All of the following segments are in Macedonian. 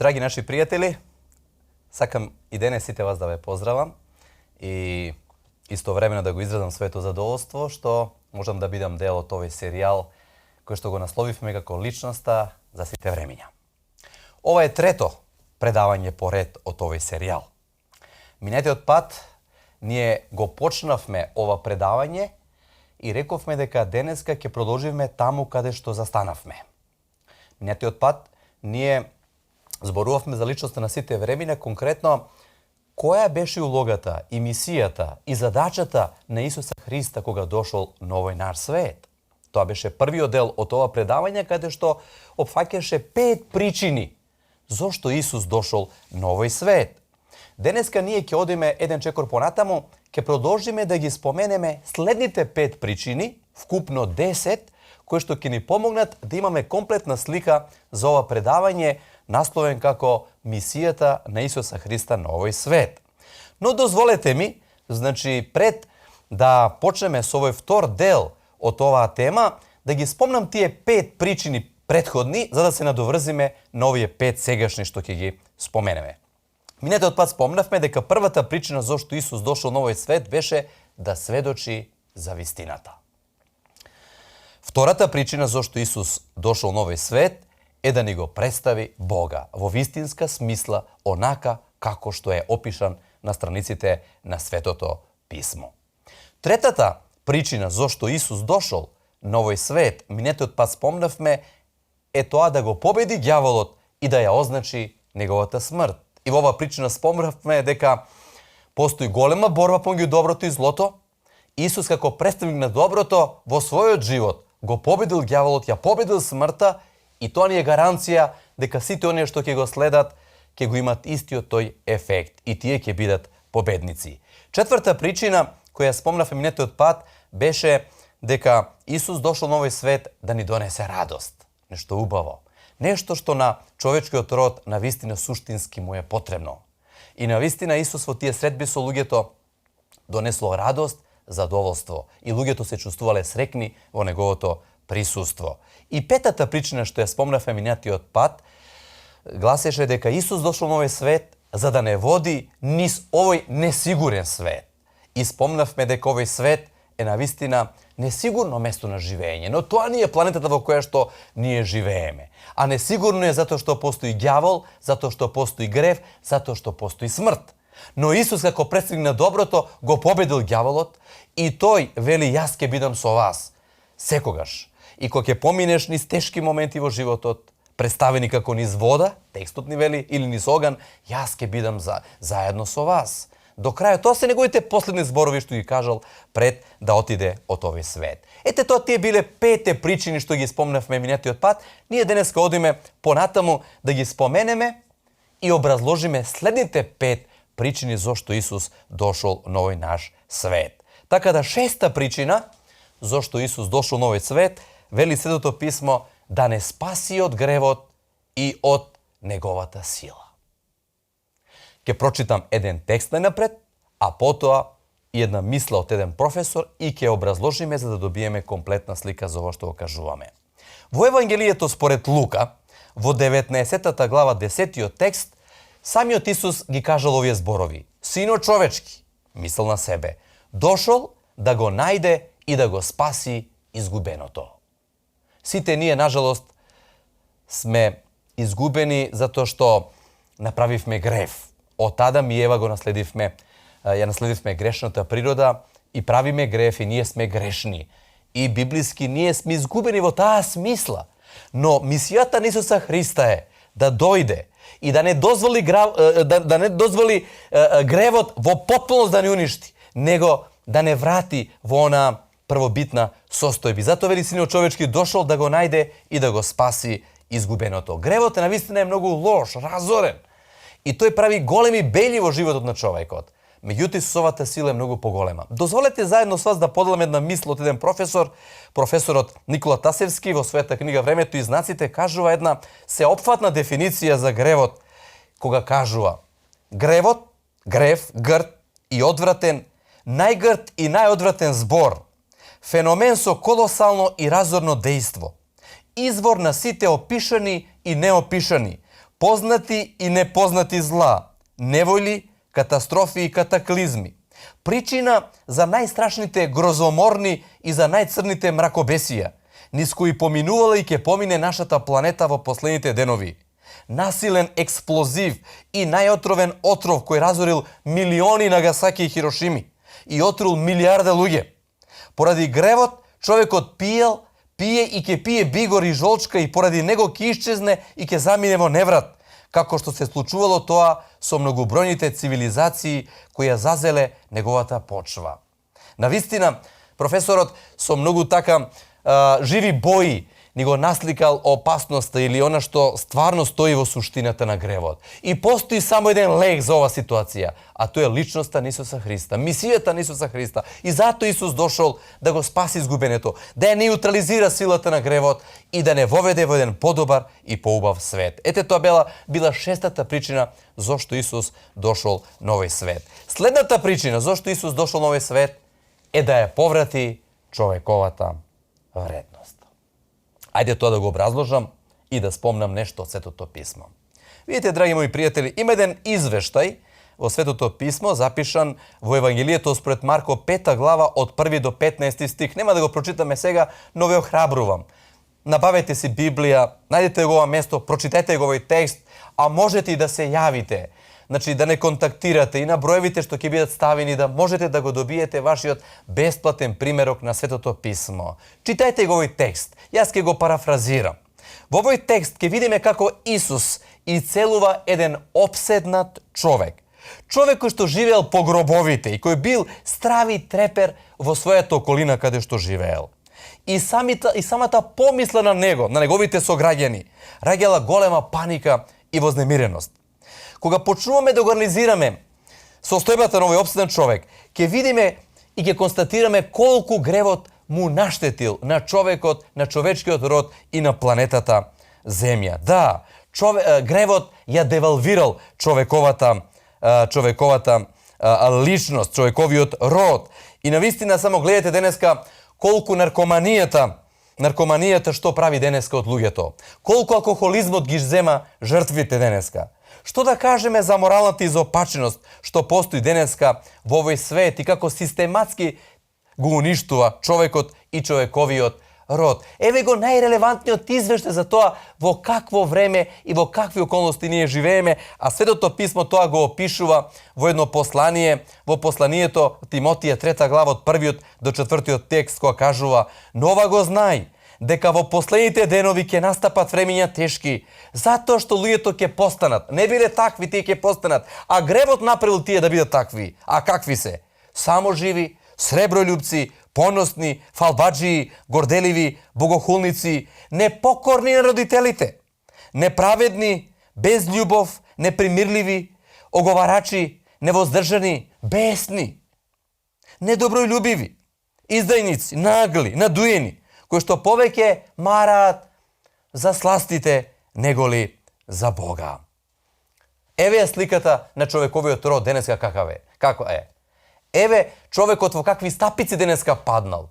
Драги наши пријатели, сакам и денес сите вас да ве поздравам и истовремено да го изразам своето задоволство што можам да бидам дел од овој серијал кој што го насловивме како личноста за сите времиња. Ова е трето предавање поред од овој серијал. Минатиот пат ние го почнавме ова предавање и рековме дека денеска ќе продолжиме таму каде што застанавме. Минатиот пат ние зборувавме за личноста на сите времиња, конкретно која беше улогата и мисијата и задачата на Исуса Христа кога дошол на овој наш свет. Тоа беше првиот дел од ова предавање каде што опфаќаше 5 причини зошто Исус дошол на овој свет. Денеска ние ќе одиме еден чекор понатаму, ќе продолжиме да ги споменеме следните 5 причини, вкупно 10, кои што ќе ни помогнат да имаме комплетна слика за ова предавање, насловен како мисијата на Исуса Христа на овој свет. Но дозволете ми, пред да почнеме со овој втор дел од оваа тема, да ги спомнам тие 5 причини претходни, за да се надоврзиме на овие 5 сегашни што ќе ги споменеме. Минатиот пат спомнавме дека првата причина зашто Исус дошол на овој свет беше да сведочи за вистината. Втората причина зашто Исус дошол на овој свет е да ни го представи Бога во вистинска смисла, онака како што е опишан на страниците на Светото Писмо. Третата причина зашто Исус дошол на овој свет, минатиот пат спомнавме, е тоа да го победи ѓаволот и да ја означи неговата смрт. И во оваа причина спомнавме дека постои голема борба помеѓу доброто и злото. Исус како представник на доброто во својот живот го победил ѓаволот, ја победил смртта, и тоа ни е гаранција дека сите оние што ќе го следат ќе го имат истиот тој ефект и тие ќе бидат победници. Четврта причина која спомнавме минатиот пат беше дека Исус дошол на овој свет да ни донесе радост, нешто убаво, нешто што на човечкиот род на вистина суштински му е потребно. И на вистина Исус во тие средби со луѓето донесло радост, задоволство и луѓето се чувствувале срекни во неговото присуство. И петата причина што ја спомнавме минатиот пат гласеше дека Исус дошол на овој свет за да не води низ овој несигурен свет. И спомнавме дека овој свет е навистина несигурно место на живење, но тоа не е планетата во која што ние живееме. А несигурно е затоа што постои ѓавол, затоа што постои грев, затоа што постои смрт. Но Исус како представник на доброто го победил ѓаволот и тој вели јас ќе бидам со вас секогаш. И кога ќе поминеш низ тешки моменти во животот, представени како низ вода, текстот ни вели, или низ оган, јас ќе бидам заедно со вас. До крајот, тоа се неговите последни зборови што ги кажал пред да отиде од овој свет. Ете тоа тие биле 5 причини што ги спомнавме минатиот пат. Ние денеска одиме понатаму да ги споменеме и образложиме следните 5 причини зашто Исус дошол на овој наш свет. Така да шеста причина зашто Исус дошол на овој свет, вели Светото Писмо, да не спаси од гревот и од неговата сила. Ќе прочитам еден текст најнапред, а потоа и една мисла од еден професор и ќе образложиме за да добиеме комплетна слика за ова што го кажуваме. Во Евангелието според Лука, во 19 глава 10 текст, самиот Исус ги кажал овие зборови. Сино човечки, мисел на себе, дошол да го најде и да го спаси изгубеното. Сите ние, нажалост, сме изгубени затоа што направивме грев. Од Адам и Ева ја наследивме грешната природа и правиме грев и ние сме грешни. И библиски ние сме изгубени во таа смисла. Но мисијата на Исуса Христа е да дојде и да не дозволи гревот во потполност да ни уништи, него да не врати во она првобитна состојби. Затоа вели Синот човечки дошол да го најде и да го спаси изгубеното. Гревот навистина е многу лош, разорен. И тој прави големи бели во животот на човекот. Меѓутоа Исусовата сила е многу поголема. Дозволете заедно со вас да поделам една мисла од еден професор, професорот Никола Тасевски во својата книга Времето и знаците кажува една сеопфатна дефиниција за гревот, кога кажува: грев, грд и одвратен, најгрд и најодвратен збор, феномен со колосално и разорно дејство, извор на сите опишани и неопишани, познати и непознати зла, неволи, катастрофи и катаклизми. Причина за најстрашните грозоморни и за најцрните мракобесија, низ кои поминувала и ќе помине нашата планета во последните денови. Насилен експлозив и најотровен отров кој разорил милиони Нагасаки и Хирошими и отрул милиарда луѓе. Поради гревот, човекот пие и ќе пие бигор и жолчка и поради него ќе исчезне и ќе замине во неврат, како што се случувало тоа со многобројните цивилизации кои ја зазеле неговата почва. Навистина, професорот со многу така живи бои ни го насликал опасноста или она што стварно стои во суштината на гревот. И постои само еден лек за ова ситуација, а тоа е личноста на Исуса Христа, мисијата на Исуса Христа. И затоа Исус дошол да го спаси изгубенето, да ја неутрализира силата на гревот и да не воведе во еден подобар и поубав свет. Ете, тоа била шестата причина зошто Исус дошол на овој свет. Следната причина зошто Исус дошол на овој свет е да ја поврати човековата вредност. Ајде тоа да го образложам и да спомнам нешто од Светото писмо. Видите, драги мои пријатели, има еден извештај во Светото писмо запишан во Евангелието според Марко 5 глава од 1 до 15 стих. Нема да го прочитаме сега, но ве охрабрувам. Набавете си Библија, најдете го ова место, прочитете го овој текст, а можете и да се јавите. Значи, да не контактирате и на броевите што ќе бидат ставени, да можете да го добиете вашиот бесплатен примерок на Светото писмо. Читајте го овој текст. Јас ќе го парафразирам. Во овој текст ќе видиме како Исус исцелува еден обседнат човек. Човек кој што живеел по гробовите и кој бил страв и трепер во својата околина каде што живеел. И самата помисла на него, на неговите сограѓани, раѓала голема паника и вознемиреност. Кога почнуваме да го анализираме состојбата на овој обседен човек, ќе видиме и ќе констатираме колку гревот му наштетил на човекот, на човечкиот род и на планетата Земја. Да, гревот ја девалвирал човековата личност, човековиот род. И навистина само гледате денеска колку наркоманијата што прави денеска од луѓето. Колку алкохолизмот ги зема жртвите денеска. Што да кажеме за моралната изопаченост што постои денеска во овој свет и како систематски го уништува човекот и човековиот род. Еве го најрелевантниот извештај за тоа во какво време и во какви околности ние живееме, а Светото писмо тоа го опишува во едно послание, во посланието Тимотија 3 глава од 1 до 4 текст, која кажува: "Нова го знај дека во последните денови ќе настапат времиња тешки, затоа што луѓето ќе постанат. Не биле такви, тие ќе постанат, а гревот направил тие да бидат такви. А какви се? Само живи, сребролюбци, поносни, фалбаджии, горделиви, богохулници, непокорни на родителите, неправедни, без љубов, непримирливи, оговарачи, невоздржани, бесни, недоброљубиви, издајници, нагли, надуени, кои што повеќе мараат за сластите неголи за Бога." Еве е сликата на човековиот род денеска каква е. Еве човекот во какви стапици денеска паднал.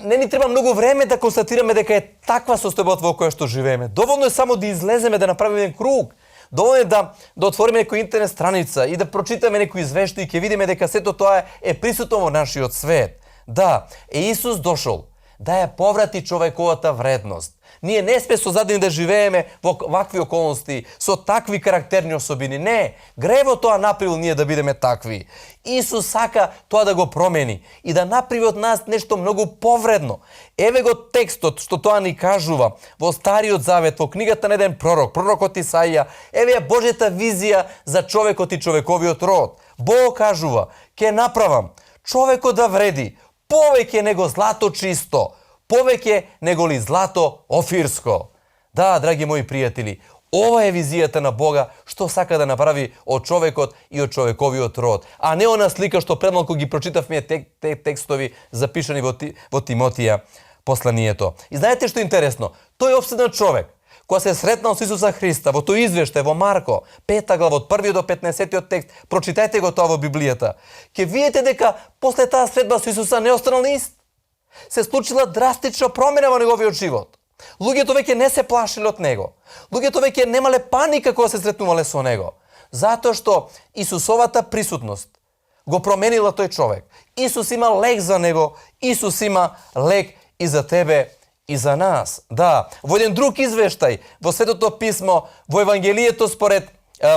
Не ни треба многу време да констатираме дека е таква состојбата во која што живееме. Доволно е само да излеземе, да направиме еден круг. Доволно е да отвориме некоја интернет страница и да прочитаме некој извештај и ќе видиме дека сето тоа е присутно во нашиот свет. Да, Исус дошол да ја поврати човековата вредност. Ние не сме созадени да живееме во вакви околности, со такви карактерни особини. Не, гревот тоа направил ние да бидеме такви. Исус сака тоа да го промени и да направи од нас нешто многу повредно. Еве го текстот што тоа ни кажува во Стариот Завет, во книгата на еден пророкот Исаија. Еве е Божјата визија за човекот и човековиот род. Бог кажува: "Ке направам човекот да вреди повеќе него злато чисто, повеќе него ли злато офирско." Да, драги мои пријатели, ова е визијата на Бога што сака да направи од човекот и од човековиот род, а не она слика што предмалку ги прочитавме текстови запишани во Тимотија посланието. И знаете што е интересно? Тој обседнат човек која се сретнал со Исуса Христа во тој извештај во Марко 5 глава од 1 до 15 текст, прочитајте го тоа во Библијата. Ќе видите дека после таа средба со Исуса не останал ист. Се случила драстична промена во неговиот живот. Луѓето веќе не се плашиле од него. Луѓето веќе немале паника кога се сретнувале со него. Затоа што Исусовата присутност го променила тој човек. Исус има лек за него, Исус има лек и за тебе и за нас. Да, во еден друг извештај, во Светото писмо, во Евангелието според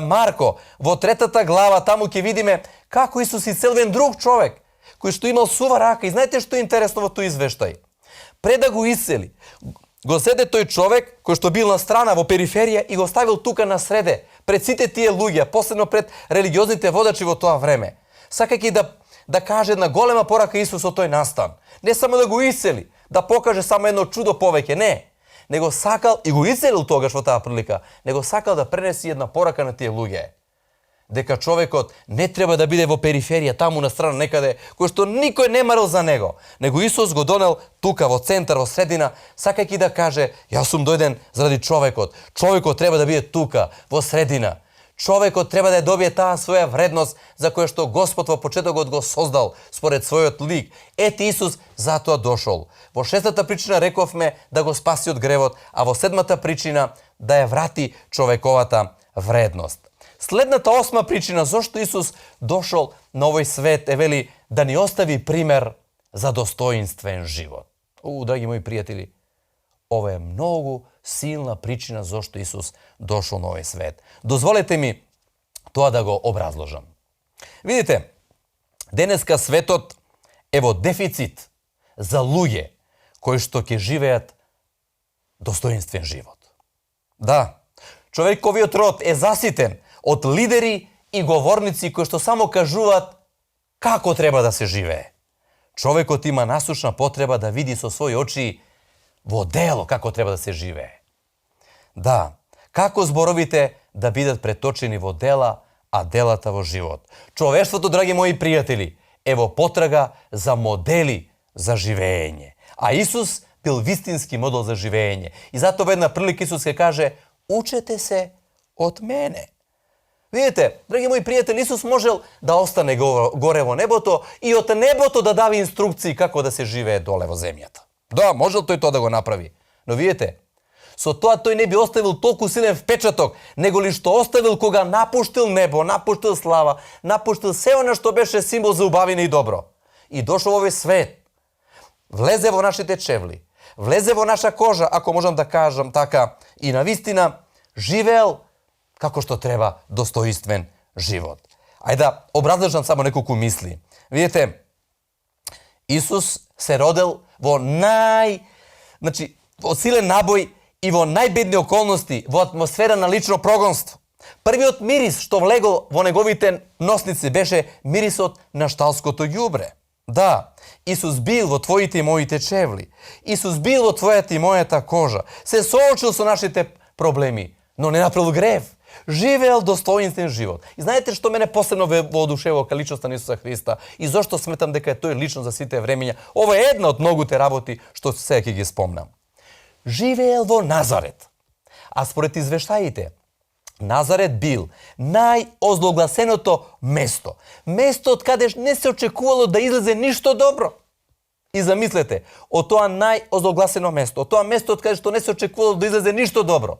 Марко, во 3 глава, таму ќе видиме како Исус исцелил друг човек, кој што имал сува рака. И знаете што е интересно во тој извештај? Пред да го исцели, го седе тој човек кој што бил на страна во периферија и го ставил тука на среде, пред сите тие луѓе, последно пред религиозните водачи во тоа време. Сакајќи да каже една голема порака Исус од тој настан. Не само да го исцели, да покаже само едно чудо повеќе, не. Него сакал и го исцелил тогаш во таа прилика, него сакал да пренеси една порака на тие луѓе. Дека човекот не треба да биде во периферија, таму на страна некаде, кој што никој не марал за него. Него Исус го донел тука, во центар, во средина, сакајќи да каже, јас сум дојден заради човекот. Човекот треба да биде тука, во средина. Човекот треба да ја добие таа своја вредност за која што Господ во почетокот го создал според својот лик. Ете Исус затоа дошол. Во 6-та причина рековме да го спаси од гревот, а во 7-та причина да ја врати човековата вредност. Следната 8 причина зошто Исус дошол на овој свет е вели да ни остави пример за достоинствен живот. Драги мои пријатели, ова е многу силна причина зошто Исус дошол на овој свет. Дозволете ми тоа да го образложам. Видите, денеска светот е во дефицит за луѓе кои што ќе живеат достоинствен живот. Да, човековиот род е заситен од лидери и говорници кои што само кажуваат како треба да се живее. Човекот има насушна потреба да види со своји очи во дело како треба да се живее. Да, како зборовите да бидат преточени во дела, а делата во живот. Човештвото, драги мои пријатели, е во потрага за модели за живење. А Исус бил вистински модел за живење. И затоа во една прилика Исус ќе каже, учете се од мене. Видите, драги мои пријатели, Исус можел да остане горе во небото и од небото да даде инструкции како да се живее доле во земјата. Да, можел тој тоа да го направи. Но видите, со тоа тој не би оставил толку силен впечаток, него ли што оставил кога напуштил небо, напуштил слава, напуштил се она што беше символ за убавина и добро. И дошол во овој свет. Влезе во нашите чевли, влезе во наша кожа, ако можам да кажам така, и навистина живеел како што треба достоинствен живот. Ајде да образложам само неколку мисли. Видите, Исус се родел во во силен набој и во најбедни околности, во атмосфера на лично прогонство. Првиот мирис што влегол во неговите носници беше мирисот на шталското ѓубре. Да, Исус бил во твоите и моите чевли. Исус бил во твојата и мојата кожа. Се соочил со нашите проблеми, но не направил грев. Живеел достоинствен живот. И знаете што мене посебно воодушевува кај личноста на Исуса Христа и зошто сметам дека е тој лично за сите времења. Ова е една од многуте работи што сега ќе ги спомнам. Живеел во Назарет. А според извештаите, Назарет бил најозлогласеното место. Место од каде не се очекувало да излезе ништо добро. И замислете, од тоа најозлогласено место, од тоа место од каде што не се очекувало да излезе ништо добро,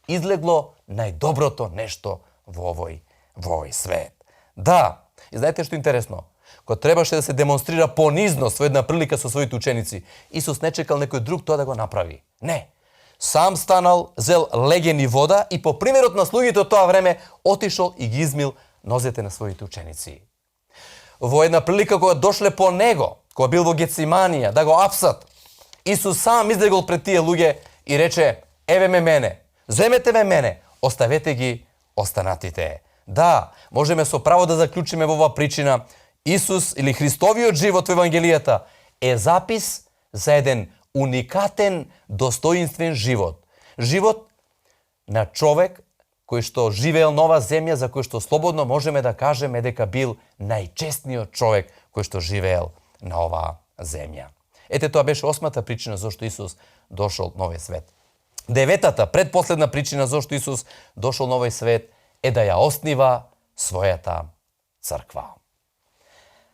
излегло најдоброто нешто во овој свет. Да, и знаете што е интересно? Кога требаше да се демонстрира понизност во една прилика со своите ученици, Исус не чекал некој друг тоа да го направи. Не. Сам станал, зел леген и вода и по примерот на слугите од тоа време отишол и ги измил нозете на своите ученици. Во една прилика кога дошле по него, кога бил во Гециманија, да го апсат, Исус сам излегол пред тие луѓе и рече, еве ме мене, земете ме мене, оставете ги останатите. Да, можеме со право да заклучиме во оваа причина, Исус или Христовиот живот во Евангелијата е запис за еден уникатен, достоинствен живот. Живот на човек кој што живеел на оваа земја, за кој што слободно можеме да кажеме дека бил најчестниот човек кој што живеел на оваа земја. Ете, тоа беше 8-та причина зашто Исус дошол на овој свет. 9-та, предпоследна причина зашто Исус дошол на овој свет е да ја оснива својата црква.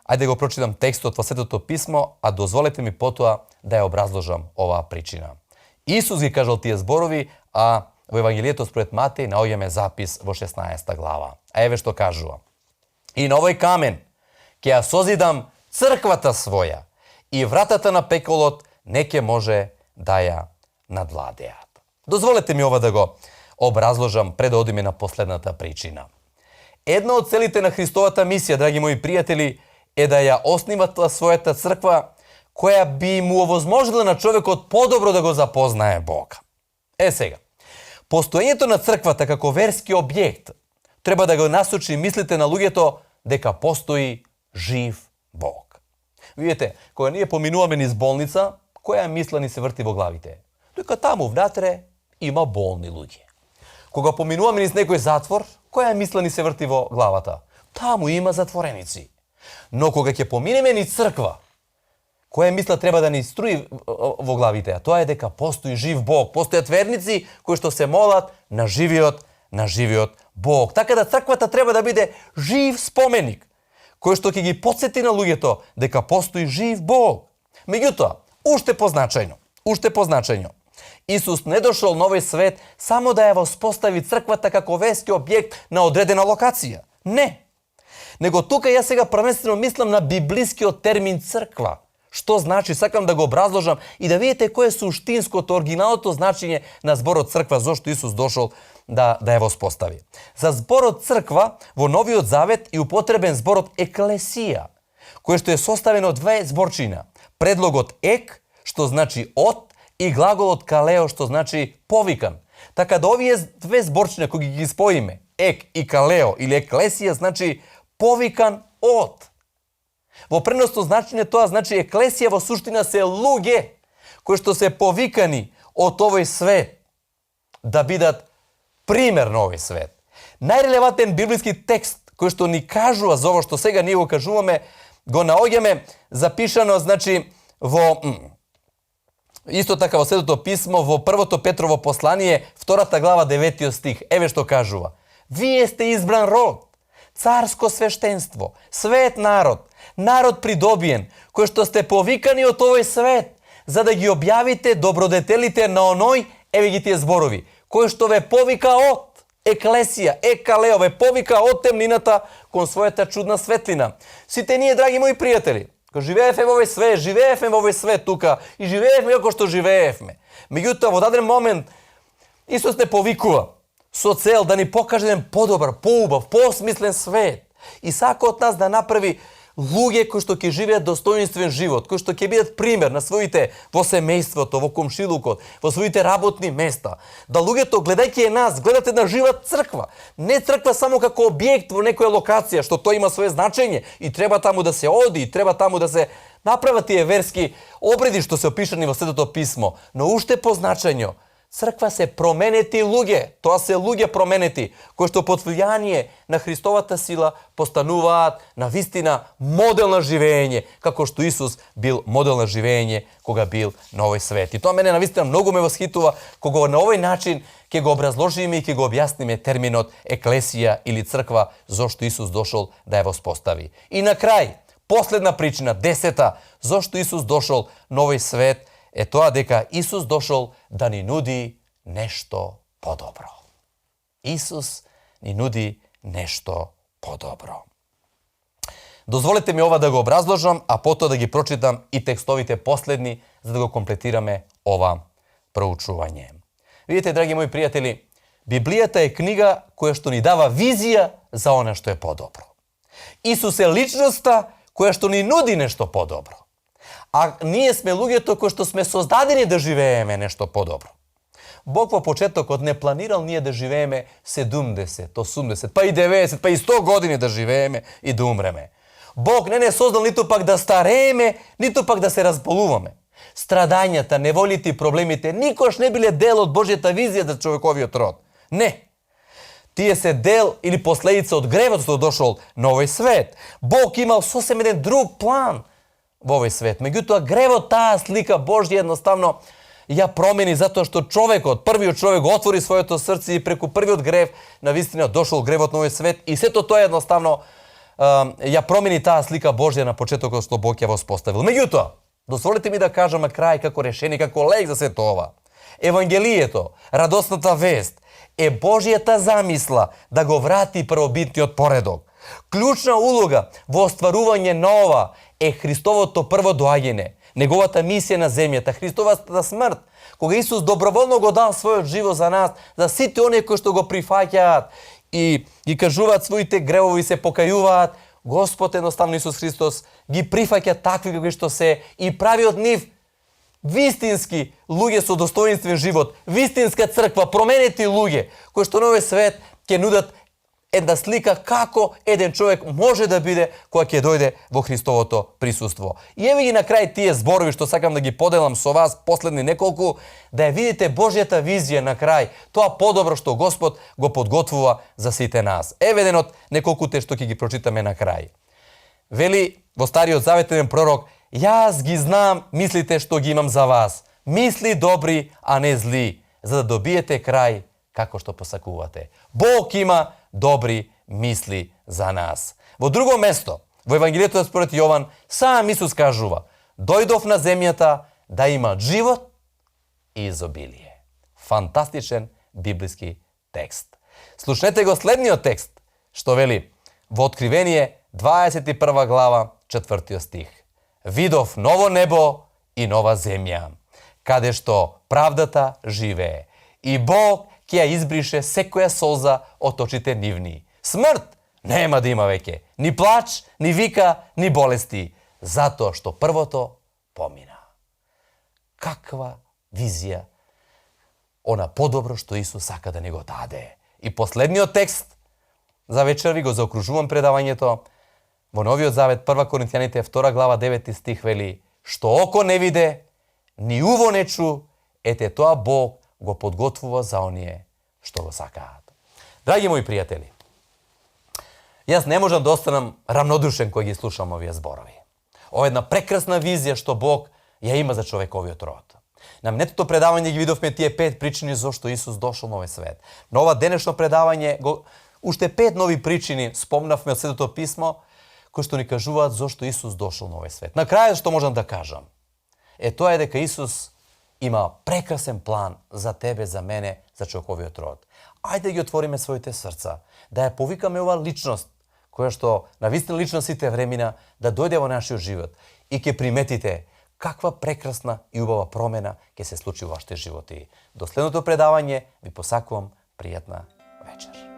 Ајде го прочитам текстот во Светото писмо, а дозволете ми потоа да ја образложам оваа причина. Исус ги кажал тие зборови, а во Евангелието според Матеј наоѓаме запис во 16 глава. А еве што кажува. И на овој камен ќе ја созидам црквата своја и вратата на пеколот не ќе може да ја надвладеат. Дозволете ми ова да го образложам пред да одиме на последната причина. Една од целите на Христовата мисија, драги мои пријатели, е да ја основат својата црква која би му овозможила на човекот подобро да го запознае Бога. Сега, постоењето на црквата како верски објект треба да го насочи мислите на луѓето дека постои жив Бог. Видите, кога ние поминуваме низ болница, која мисла ни се врти во главите? Дека таму внатре има болни луѓе. Кога поминуваме низ некој затвор, која мисла ни се врти во главата? Таму има затвореници. Но кога ќе поминеме низ црква, која мисла треба да ни струи во главите? А тоа е дека постои жив Бог. Постојат верници кои што се молат на живиот Бог. Така да црквата треба да биде жив споменик, кој што ќе ги потсети на луѓето дека постои жив Бог. Меѓутоа, уште позначајно, Исус не дошол на овој свет само да ја воспостави црквата како верски објект на одредена локација. Не. Него тука јас сега првенствено мислам на библискиот термин црква. Што значи, сакам да го образложам и да видите кој е суштинското, оригиналното значење на зборот црква, зошто Исус дошол да ја воспостави. За зборот црква во Новиот Завет е употребен зборот еклесија, кој што е составен од две зборчина. Предлогот ек, што значи од, и глаголот калео, што значи повикан. Така да овие две зборчина кои ги споиме, ек и калео или еклесија, значи повикан од. Во преносно значење тоа значи еклесија во суштина се луѓе кои што се повикани од овој свет да бидат пример на овој свет. Најрелевантен библиски текст кој што ни кажува за ово што сега ние го кажуваме, го наоѓаме запишано значи во исто така во Светото писмо во првото Петрово послание, 2 глава 9 стих. Еве што кажува: Вие сте избран род, царско свештенство, свет народ, народ придобиен, кој што сте повикани од овој свет, за да ги објавите добродетелите на оној, еве ги тие зборови, кој што ве повика од еклесија, екалео, ве повика од темнината кон својата чудна светлина. Сите ние, драги мои пријатели, живеевме во овој свет тука и живеевме како што живеевме. Меѓутоа, во даден момент, Исус не повикува со цел да ни покаже еден подобар, поубав, посмислен свет. И сака од нас да направи луѓе кои што ќе живеат достоинствен живот, кои што ќе бидат пример на своите во семејството, во комшилукот, во своите работни места. Да луѓето, гледајќи нас, гледат една жива црква. Не црква само како објект во некоја локација, што тоа има свое значење и треба таму да се оди, и треба таму да се направат тие верски обреди што се опишани во Светото писмо, но уште по значење. Црква се променети луѓе, тоа се луѓе променети, кои што под влијание на Христовата сила постануваат на вистина модел на живење, како што Исус бил модел на живење кога бил на овој свет. И тоа мене навистина многу ме восхитува кога на овој начин ќе го образложиме и ќе го објасниме терминот еклесија или црква, зошто Исус дошол да ја воспостави. И на крај, последна причина, 10-та, зошто Исус дошол на овој свет, е тоа дека Исус дошол да ни нуди нешто подобро. Исус ни нуди нешто подобро. Дозволете ми ова да го образложам, а потоа да ги прочитам и текстовите последни, за да го комплетираме ова проучување. Видите, драги мои пријатели, Библијата е книга која што ни дава визија за она што е подобро. Исус е личноста која што ни нуди нешто подобро. А ние сме луѓето кои што сме создадени да живееме нешто подобро. Бог во почетокот не планирал ние да живееме 70, 80, па и 90, па и 100 години да живееме и да умреме. Бог не создал ниту пак да старееме, ниту пак да се разболуваме. Страдањата, неволите и проблемите никош не биле дел од Божјата визија за човековиот род. Не. Тие се дел или последица од гревот што дошол на овој свет. Бог имал сосем еден друг план во овој свет. Меѓутоа, гревот, таа слика Божја едноставно ја промени затоа што првиот човек отвори своето срце и преку првиот грев навистина дошол гревот на овој свет и сето тоа едноставно ја промени таа слика Божја на почетокот што Бог ја воспоставил. Меѓутоа, дозволете ми да кажам на крај како решение, како лек за сето ова. Евангелието, радосната вест, е Божјата замисла да го врати првобитниот поредок. Клучна улога во остварување на ова е Христовото прво доаѓање, неговата мисија на земјата, Христовата смрт, кога Исус доброволно го дал својот живот за нас, за сите оние кои што го прифаќаат и ги кажуваат своите гревови, се покајуваат, Господ едноставно Исус Христос ги прифаќа такви какви што се и прави од нив вистински луѓе со достоинствен живот, вистинска црква, променети луѓе, кои што на овој свет ќе нудат една слика како еден човек може да биде кога ќе дојде во Христовото присуство. И еве ги на крај тие зборови што сакам да ги поделам со вас, последни неколку, да ја видите Божјата визија на крај, тоа подобро што Господ го подготвува за сите нас. Еве еден од неколкуте што ќе ги прочитаме на крај. Вели во Стариот Завет еден пророк: "Јас ги знам мислите што ги имам за вас, мисли добри, а не зли, за да добиете крај како што посакувате." Бог има добри мисли за нас. Во друго место, во Евангелието според Јован, сам Исус кажува: "Дојдов на земјата да имат живот и изобилие." Фантастичен библиски текст. Слушнете го следниот текст, што вели во Откривение 21 глава, 4 стих. "Видов ново небо и нова земја, каде што правдата живее, и Бог ќе ја избрише секоја солза од очите нивни. Смрт нема да има веќе, ни плач, ни вика, ни болести, затоа што првото помина." Каква визија, она подобро што Исус сака да ни го даде. И последниот текст за вечер ви го заокружувам предавањето во Новиот Завет, 1 Коринтијаните 2 глава 9 стих вели: "Што око не виде, ни уво не чу, ете тоа Бог го подготвува за оние што го сакаат." Драги мои пријатели, јас не можам да останам рамнодушен кога ги слушам овие зборови. Ова е една прекрасна визија што Бог ја има за човековиот род. На минатото предавање ги видовме тие 5 причини зошто Исус дошол на овој свет. На ова денешно предавање уште 5 нови причини спомнавме од Светото писмо кои што ни кажуваат зошто Исус дошол на овој свет. На крајот што можам да кажам е тоа е дека Исус има прекрасен план за тебе, за мене, за човековиот род. Ајде да ги отвориме своите срца, да ја повикаме ова личност, која што на вистина личност сите времена, да дојде во нашиот живот и ќе приметите каква прекрасна и убава промена ќе се случи во вашите животи. До следното предавање ви посакувам пријатна вечер.